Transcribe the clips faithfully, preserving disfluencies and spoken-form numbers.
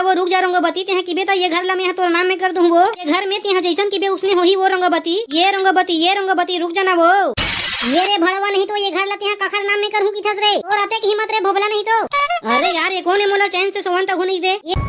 वो रुक जा रंगोबती, तेहा किबे त ये घर ला मैं तोर नाम में कर दूं वो। ये घर में तेहा जैसन किबे उसने होही वो रंगोबती। ये रंगोबती, ये रंगोबती, रुक जाना वो। ये रे भड़वा, नहीं तो ये घर ला तेहा काखर नाम में करहूं किथस रे। और अतेक हिम्मत रे भोभला नहीं तो। अरे यार, ये कोन हे, मोला चैन से सोवन तक नहीं दे। ये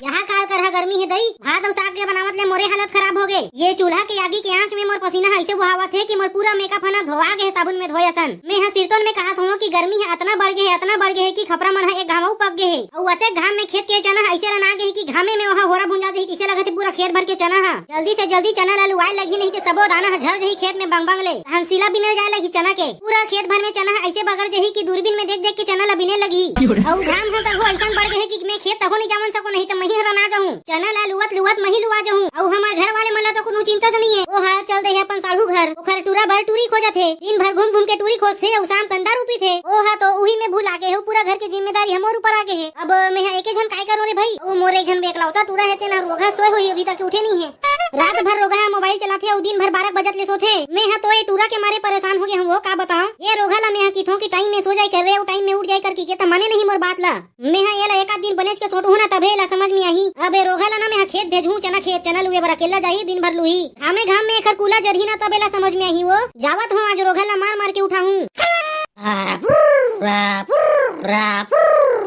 यहाँ काल करहा गर्मी हे दई, भात अउ साग के बनावत ले मोरे हालत खराब हो गे। ये चूल्हा के आगी के आंच में मोर पसीना ह अइसे बोहावत हे कि मोर पूरा मेकअप ह ना धोवा गे हे साबुन में धोए असन। मैं ह सिरतोन में कहत हूँ कि गर्मी ह अतना बढ़ गे हे, अतना बढ़ गे हे कि खपरा मन ह एक घाम अउ पक गे हे। अउ अतेक घाम में खेत के चना ह अइसे रना गे हे कि घामे में ओहा होरा भुंजा जही, कइसे लगत हे पूरा खेत भर के चना ह। जल्दी से जल्दी चना ला लुवाए लगही, नहीं ते सबो दाना ह झर जही खेत में बंग बंग ले। हंसीला बिने जाए लगही चना के। पूरा खेत भर में चना ह अइसे बगर जही कि दूरबीन में देख देख के चना ला बिने लगही। अउ घाम ह तको अइसन बढ़ गे हे कि मैं खेत तको नहीं जावन सको, नहीं त मही हरा ना जाहूं। चना ला लुवत लुवत मही लुवा जाहूं। अउ हमर घर वाले मन ला तो कोनो चिंता तो नहीं हे। ओहा चल दे हे अपन साढ़ू घर, ओखर टूरा भर टूरी खोजत हे। दिन भर घूम घूम के टूरी खोजथे अउ शाम कंदा रूपी थे। ओहा तो उही में भुला गे हे, पूरा घर के जिम्मेदारी हमर ऊपर आ गे हे। अब मैं ह एके झन काय करों रे भाई? ओ मोर एक झन एकलौता टूरा हे, तेना रोगहा सोए होही, अभी तक उठे नहीं हे। रात भर रोगहा मोबाइल चलाथे अउ दिन भर बारह बजत ले सोथे। मैं ह तो ये टूरा के मारे परेशान हो गे हूं, वो का बताओं। ये रोगहा ला मैं ह किथों कि टाइम में सो जाए कर रे, अउ टाइम में उठ जाए कर कि के त माने नहीं मोर बात ला। मैं ह एला एक आध दिन बनेच के सोटहूं ना, तभे एला समझ में आही। अब ये रोगहा ला ना मैं ह खेत भेजहूं, चना खेत, चना लुए बर अकेला जाही, दिन भर लुही। घामे घाम में एखर कूला जरही ना, तब एला समझ में आही वो। जावत हूं, आज रोगहा ला मार मार के उठाहूं।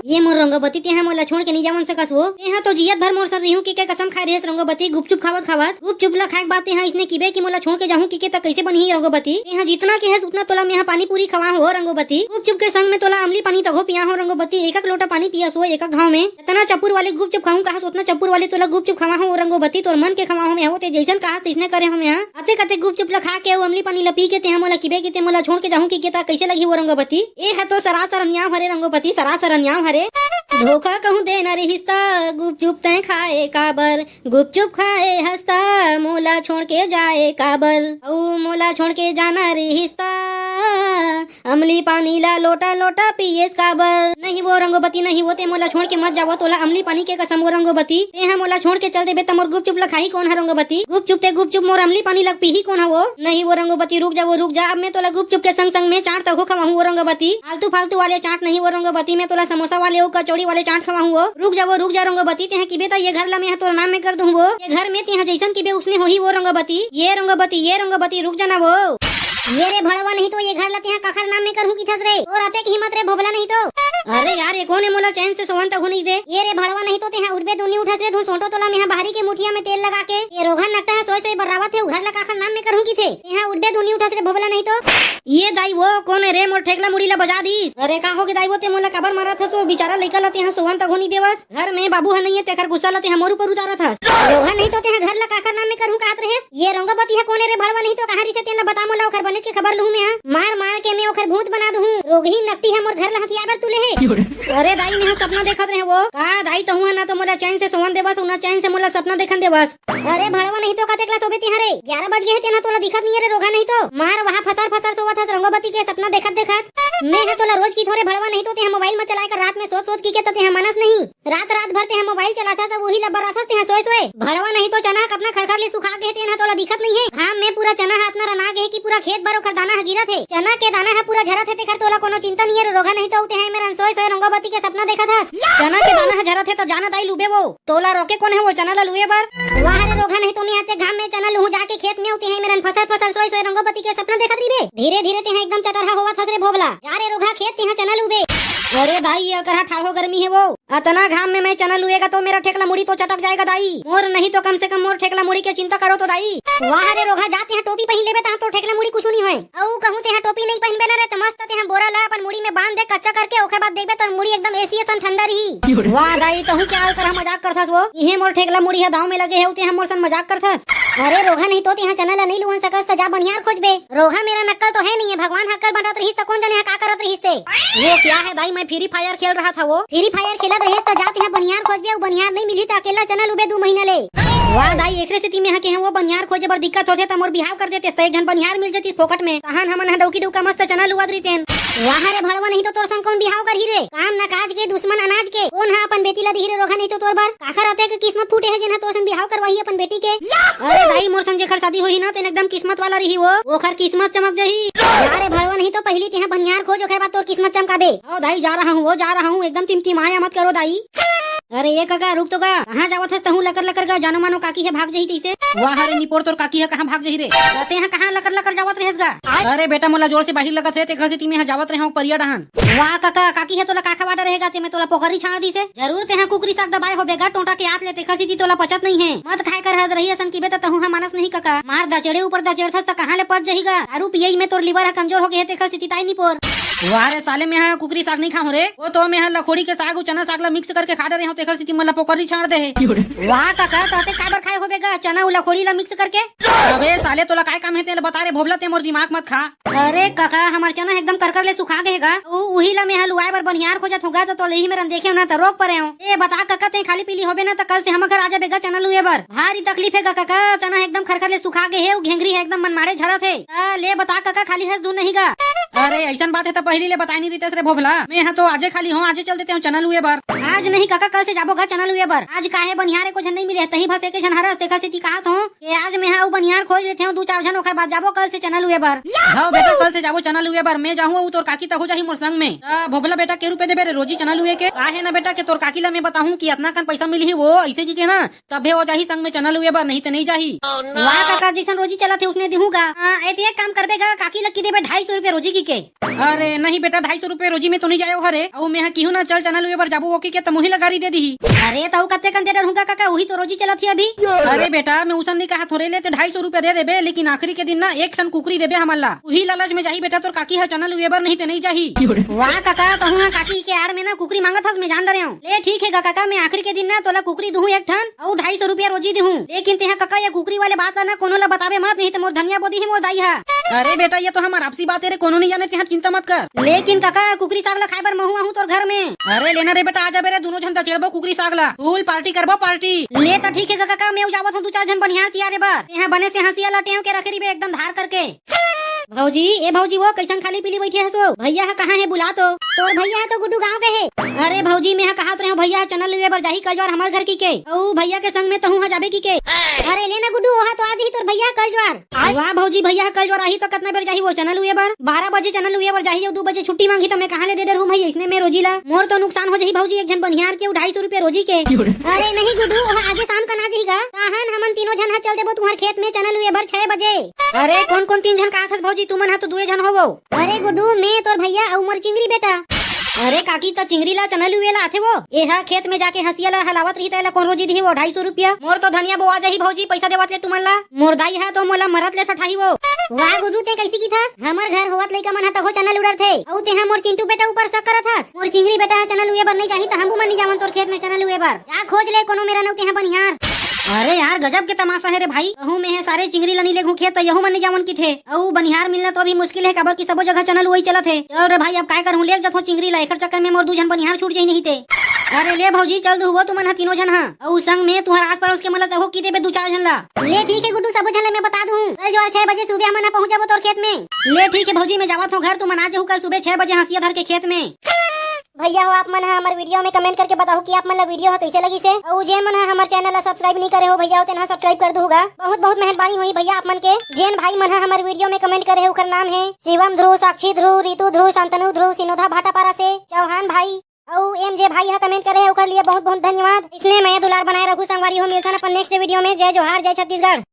ये मोर रंगोबती, तेहा मोला छोड़ के नहीं जावन सकस वो। तेहा तो जियत भर मोर सन रिहूं किके कसम खाए रेहेस रंगोबती, गुपचुप खावत खावत। गुपचुप ला खाए के बाद तेहा इसने किबे कि मोला छोड़ के जाहूं किके त कइसे बनही रंगोबती? तेहा जितना केहेस उतना तोला मेहा पानी पूरी खवा हो रंगोबती। गुपचुप के संग में तोला अमली पानी तघो पिया हो रंगोबती। एक एक लोटा पानी पियस वो एक एक घाव में। इतना चपुर वाले गुपचुप खाऊं कहस, उतना चपुर वाले तोला गुपचुप खवा हो रंगोबती। तोर मन के खवा हो मैं हो, ते जैसन कहस तैसने करे हो मैं। अतेक अतेक गुपचुप ल खा के अउ अमली पानी ल पी के तेहा मोला किबे कि ते मोला छोड़ के जाहूं किके त कइसे लगही वो रंगोबती? ए ह तो सरासर अन्याय हरे रंगोबती, सरासर अन्याय हरे। धोखा कहूं देना रिहिस त गुपचुप तैं खाए काबर, गुपचुप खाए हस त मोला छोड़ के जाए काबर, अउ मोला छोड़ के जाना रिहिस त अमली पानी ला लोटा लोटा पियेस काबर? नहीं वो रंगोबती, नहीं वो, ते मोला छोड़ के मत जावो, तोला अमली पानी के कसम वो रंगोबती। तेहा मोला छोड़ के चल देबे त मोर गुपचुप ला खाही कोन ह रंगोबती? गुपचुप ते गुपचुप, मोर अमली पानी ला पीही कोन ह वो? नहीं वो रंगोबती, रुक जा वो, रुक जा। अब मैं तोला गुपचुप के संग संग में चाट तघो खवाहूं वो रंगोबती। फालतू फालतू वाले चाट नहीं वो रंगोबती, मैं तोला समोसा वाले अउ कचौड़ी वाले चाट खवाहूं वो। रुक जा वो, रुक जा रंगोबती, तेहा किबे त ये घर ला मैं ह तोर नाम में कर दूं वो। ये घर में तेहा जैसन किबे उसने होही वो रंगोबती। ये रंगोबती, ये रंगोबती, रुक जाना वो। ये रे भड़वा, नहीं तो ये घर ला तेहा काखर नाम में करहूं किथस रे। तोर अतेक हिम्मत रे भोभला नहीं तो। अरे यार, ये कोन हे, मोला चैन से सोवन तघो नहीं दे। ये रे भड़वा, नहीं तो तेहा उठबे दुनी उठस रे, धुन सोटो तोला मेहा बाहरी के मुठिया में तेल लगा के। ये रोगहा नकटा ह सोए सोए बर्रावत हे, उ घर ला काखर नाम में करहूं किथे। तेहा उठबे दुनी उठस रे भोभला नहीं तो। ये दाई वो कोन हे रे, मोर ठेकला मुड़ी ला बजा दिस। अरे का होगे दाई वो, ते मोला काबर मारत हस? वो बिचारा लइका ला तेहा सोवन तघो नहीं देवस। घर में बाबू ह नहीं हे, तेखर गुस्सा ला तेहा मोर ऊपर उतारत हस। रोगहा नहीं तो तेहा घर ला काखर नाम में करहूं कहत रहेस। ये रंगोबती ह कोन हे रे भड़वा, नहीं तो कहां रहिथे तेन ला बता मोला, ओखर बनेच के खबर लुहूं मैं ह। मार मार के मैं ओखर भूत बना दूहूं। रोगही नकटी ह मोर घर ला हथियाए बर तुले हे। अरे दाई, मैं ह सपना देखत रहे वो। का दाई, तहूं ह ना तो मोला चैन से सोवन देवस, ना चैन से मोला सपना देखन देवस। अरे भड़वा, नहीं तो कतेक ला सोबे तिहां रे? ग्यारह बज गे हे, तेन ह तोला दिखत नहीं हे रे रोगहा नहीं तो। मार वहां फसर फसर सोवत हस रंगोबती के सपना देखत देखत। मैं ह तोला रोज किथों रे भड़वा, नहीं तो तेहा मोबाइल में चलाए कर रात में सोच सोच किके त तेहा मानस नहीं। रात रात भर तेहा मोबाइल चलाथस अउ उही ला बर्राथस तेहा सोए सोए। भड़वा, नहीं तो चना ह कतना खरखर ले सुखा गे हे, तेन ह तोला दिखत नहीं हे। घाम में पूरा चना ह अतना रना गे हे कि पूरा खेत भर ओखर दाना ह गिरत हे। चना के दाना ह पूरा झरत हे, तेखर तोला कोनो चिंता नहीं हे रे रोगहा, नहीं तो तेहा मेरन सोए सोए रंगोबती के सपना देखत हस। चना के दाना ह झरत हे त जाना दाई लुबे वो। तोला रोके कोन हे वो चना ला लुए बर? वाह रे रोगहा, नहीं तो मैं अतेक घाम में चना लुहूं जाके खेत में, अउ तेहा मेरन फसर फसर सोए सोए रंगोबती के सपना देखत रहिबे। धीरे धीरे तेहा एकदम चटरहा होवत हस रे भोभला। जा रे रोगहा, खेत तेहा चना लुबे। अरे दाई, ये करहा ठाढ़ो गर्मी हे वो। अतना घाम में मैं चना लुएगा तो मेरा ठेकला मुड़ी तो चटक जाएगा दाई। मोर नहीं तो कम से कम मोर ठेकला मुड़ी के चिंता करो तो दाई। वाह रे रोगहा, जा तेहा टोपी पहिन लेबे तहां तोर ठेकला मुड़ी कुछु नहीं होय। अउ कहूं तेहा टोपी नहीं पहिनबे ना रे, त मस्त तेहा बोरा ला अपन मुड़ी में बांध दे कच्चा करके, ओखर बाद देखबे तोर मुड़ी एकदम एसी असन ठंडा रही। वाह दाई, तहूं क्या करहा मजाक करथस वो? इहे मोर ठेकला मुड़ी ह दांव में लगे हे, तेहा मोर सन मजाक करथस। अरे रोगहा, नहीं तो तेहा चना ला नहीं लुवन सकस त जा बनिहार खोजबे। रोगहा मेरा नक्कल तो है नहीं है, भगवान ह अक्कल बांटत रहिस त कोन जने ह का करत रहिस ते। वो क्या है दाई, मैं फ्री फायर खेल रहा था वो। फ्री फायर खेलत रहेस त जा तेहा बनिहार खोजबे, अउ बनिहार नहीं मिलही त अकेला चना लुबे दू महीना ले। वाह दाई, एकरे सेती मेंहा केहेंव वो बनिहार खोजे बर दिक्कत होथे, त मोर बिहाव कर देतेस, त एक झन बनिहार मिल जतिस फोकट में, तहन हमन ह डौकी डौका मस्त चना लुवत रहितेन। वाह रे भड़वा, नहीं तो तोर संग कौन बिहाव करही रे? काम न काज के, दुश्मन अनाज के, कोन ह अपन बेटी ला दिही रे रोगहा, नहीं तो तोर बर काखर आते के किस्मत फूटे हे, जेन ह तोर संग बिहाव करवाही अपन बेटी के। अरे दाई, मोर संग जेखर शादी होही ना, तेन एकदम किस्मत वाला रही वो, ओखर किस्मत चमक जही। जा रे भड़वा, नहीं तो पहिली तेहा बनिहार खोज, ओखर बाद तोर किस्मत चमकाबे। ओ दाई, जा रहा हूँ, वो जा रहा हूँ, एकदम तिमतिमाया मत करो दाई। अरे ए कका, रुक तो गा, कहाँ जावत हस तहूँ लकर लकर गा, जानो मानो काकी ह भाग जही तइसे। वाह रे निपोर, तोर काकी ह कहाँ भाग जही रे? तेहा कहाँ लकर लकर जावत रहेस गा? अरे बेटा, मोला जोर से बाहिर लगत हे, तेखर सेती मेहा जावत रहेंव परिया डहान। वाह कका, काकी ह तोला का खवा डरे हे गा, ते में तोला पोकरी छाड़ दिसे। जरूर तेहा कुकरी साग दबाए होबे गा, टोंटा के आत ले, तेखर सेती तोला पचत नहीं हे। मत खाए कर हद रही असन किबे त तहूँ ह मानस नहीं कका। मार दचेड़े ऊपर दचेड़थस त कहाँ ले पच जही गा? दारू पियई में तोर liver ह कमजोर हो गे हे, तेखर सेती ताई निपोर। वाह रे साले, मेहा कुकरी साग नहीं खाहूँ रे। वो तो मेहा लखोड़ी के साग अउ चना साग ला mix करके खा डरे हूँ, तेखर सेती मोला पोकरी छाड़ दे हे। वाह कका, त ते काबर खाए होबे गा चना अउ लखोड़ी ला mix करके? अबे साले, तोला काय काम हे तेला बता रे भोभला, ते मोर दिमाग मत खा। अरे कका, हमर चना एकदम करकर ले सुखा गे हे गा। उ-, उही ला मेहा लुवाए बर बनिहार खोजत हूँ गा, त तोला इही मेरन देखेंव ना, त रोक परेंव। ए बता कका, ते खाली पीली होबे ना, त कल से हमर घर आ जाबे गा चना लुए बर। भारी तकलीफ हे गा कका, चना एकदम खरखर ले सुखा गे हे, अउ घेंगरी ह एकदम मनमाड़े झरत हे। आ, ले बता कका, खाली हस दून नहीं गा? अरे अइसन बात हे त पहिली ले बताए नहीं रहितेस रे भोभला, मेहा तो आजे खाली हूँ, आजे चल देतेंव चना लुए बर। आज नहीं कका, कल से जाबो गा चना लुए बर। आज काहे बनिहार एको झन नहीं मिले, तही भस एके झन हरस, तेखर सेती कहत हूँ। ए, आज मेहा अउ बनिहार खोज लेथेंव दू चार झन, ओखर बाद जाबो कल से चना लुए बर। हव बेटा, कल से जाबो चना लुए बर। मैं जाहूँ अउ तोर काकी तहूँ जाही मोर संग में। त भोभला बेटा, के रुपया देबे रे रोजी चना लुए के? काहे ना बेटा के तोर काकी ला मैं बताहूँ कि अतना कन पइसा मिलही वो, अइसे कहिके ना, तभे वो जाही संग में चना लुए बर, नहीं त नहीं जाही। वाह कका, जइसन रोजी चलत हे उसने दिहूँ गा। हाँ, ए ते एक काम करबे गा, काकी ला कहि देबे ढाई सौ रुपया रोजी कहिके। अरे नहीं बेटा, ढाई सौ रुपया रोजी में तो नहीं जाए हरे। अउ मेहा किहूँ ना चल चना लुए बर जाबो वो कहिके, त मुही ला गारी दे दिही। अरे त अउ कते कन दे डरहूँ गा कका, उही तो रोजी चलत ही अभी। अरे बेटा, मैं उसन नहीं कहा थोरे ले, ते ढाई सौ रुपया दे देबे, लेकिन आखिरी के दिन ना एक ठन कुकरी देबे हमन ला। उही लालच में जाही बेटा तोर काकी ह चना लुए बर, नहीं ते नहीं जाही। वाह कका, तहूँ ह काकी के आड़ में ना कुकरी मांगत हस, मैं जान डरेंव। ले ठीक हे गा कका, मैं आखिरी के दिन ना तोला कुकरी दुहूँ एक ठन, अउ ढाई सौ रुपया रोजी दिहूँ। लेकिन तेहा कका, ये कुकरी वाले बात ला ना कोनो ला बताबे मत, नहीं त मोर धनिया बो दिही मोर दाई ह। अरे बेटा, ये तो हमर आपसी बात हे रे, कोनो नहीं जाने, तेहा चिंता मत कर। लेकिन कका, कुकरी साग ला खाए बर महूँ आहूँ तोर घर में। अरे लेना रे बेटा, आ जाबे रे, दूनों झन दचेड़बो कुकरी साग ला, full party करबो party। ले त ठीक हे गा कका, मैं जावत हूँ दू चार झन बनिहार तियारे बर। तेहा बने से हंसिया ला टेंव के रखे रहिबे एकदम धार करके। भौजी, ए भौजी, वो कइसन खाली पीली बइठे हस वो? भैया ह कहाँ हे, बुला तो। तोर भैया ह तो गुड्डू गाँव गे हे। अरे भौजी, मेहा कहत रहेंव भैया ह चना लुए बर जाही कल ज्वार हमर घर कहिके। अउ भैया के संग में तहूँ ह जाबे कहिके। अरे ले ना गुड्डू, ओहा तो आ जही तोर भैया ह कल ज्वार। वाह भौजी, भैया ह कल ज्वार आही त कतना बेर जाही वो चना लुए बर? बारह बजे चना लुए बर जाही अउ दू बजे छुट्टी मांगही त मैं कहाँ ले दे डरहूँ भाई, अइसने में रोजी ला। मोर तो नुकसान हो जही भौजी, एक झन बनिहार के अउ ढाई सौ रुपया रोजी के। अरे नहीं गुड्डू, ओहा आजे शाम कन आ जही गा। तहन हमन तीनों झन ह चल देबो तुंहर खेत में चना लुए बर छह बजे। अरे कोन कोन तीन झन कहत हस भौजी, तुमन ह तो दुए झन होवो। अरे गुड्डू, मैं, तोर भैया अउ मोर चिंगरी बेटा। अरे काकी, त चिंगरी ला चना लुए ला आथे वो? एहा खेत में जाके हंसिया ला हलावत रही, त एला कोन रोजी दिही वो ढाई सौ रुपया? मोर तो धनिया बोआ जाही भौजी, पइसा देवत ले तुमन ला। मोर दाई ह तो मोला मरत ले सठाही वो। वाह गुड्डू, ते कइसे किथस? हमर घर होवत लइका मन ह तभो चना लुड़रथे, अउ तेहा मोर चिंटू बेटा ऊपर शक करत हस। मोर चिंगरी बेटा ह चना लुए बर नइ जाही, त हमू मन नइ जावन तोर खेत में चना लुए बर। जा खोज ले कोनो मेरन अउ तेहा बनिहार। अरे यार, गजब के तमाशा हे रे भाई। कहूँ में हे सारे चिंगरी ला नइ लेगहूँ खेत, त यहू मन नइ जावन किथे। अउ बनिहार मिलना तो अभी मुश्किल हे, काबर कि सबो जगह चना लुवई चलत हे। चल रे भाई, अब काय करहूँ, लेग जथों चिंगरी ला, एखर चक्कर में मोर दू झन बनिहार छूट जही नहीं ते। अरे ले भौजी, चल दुहू वो तुमन ह तीनों झन ह, अउ संग में तुंहर आस पड़ोस के मन ला तभो कहि देबे दू चार झन ला। ले ठीक हे गुड्डू, सबो झन ला मैं बता दुहूँ, कल जोर छह बजे सुबह हमन ह पहुँच जाबो तोर खेत में। ले ठीक हे भौजी, मैं जावत हूँ घर, तुमन आ जहू कल सुबह छह बजे हंसिया धर के खेत में। भैया हो, आप मन ह हमर video में comment करके बताहू कि आप मन ला video ह कइसे लगिस हे। अउ जेन मन ह हमर channel ला subscribe नइ करे हो भैया हो, तेन ह subscribe कर दुहू गा। बहुत बहुत मेहरबानी होही भैया आप मन के। जेन भाई मन ह हमर video में comment करे हे, ओकर नाम हे शिवम ध्रुव, साक्षी ध्रुव, रितु ध्रुव, शांतनु ध्रुव, सिनोधा भाटापारा से, चौहान भाई, अउ एम जे भाई ह comment करे हे, ओकर लिए बहुत बहुत धन्यवाद। इसने मया दुलार बनाए रखू संगवारी हो, मिलथन अपन next video में। जय जोहार, जय छत्तीसगढ़।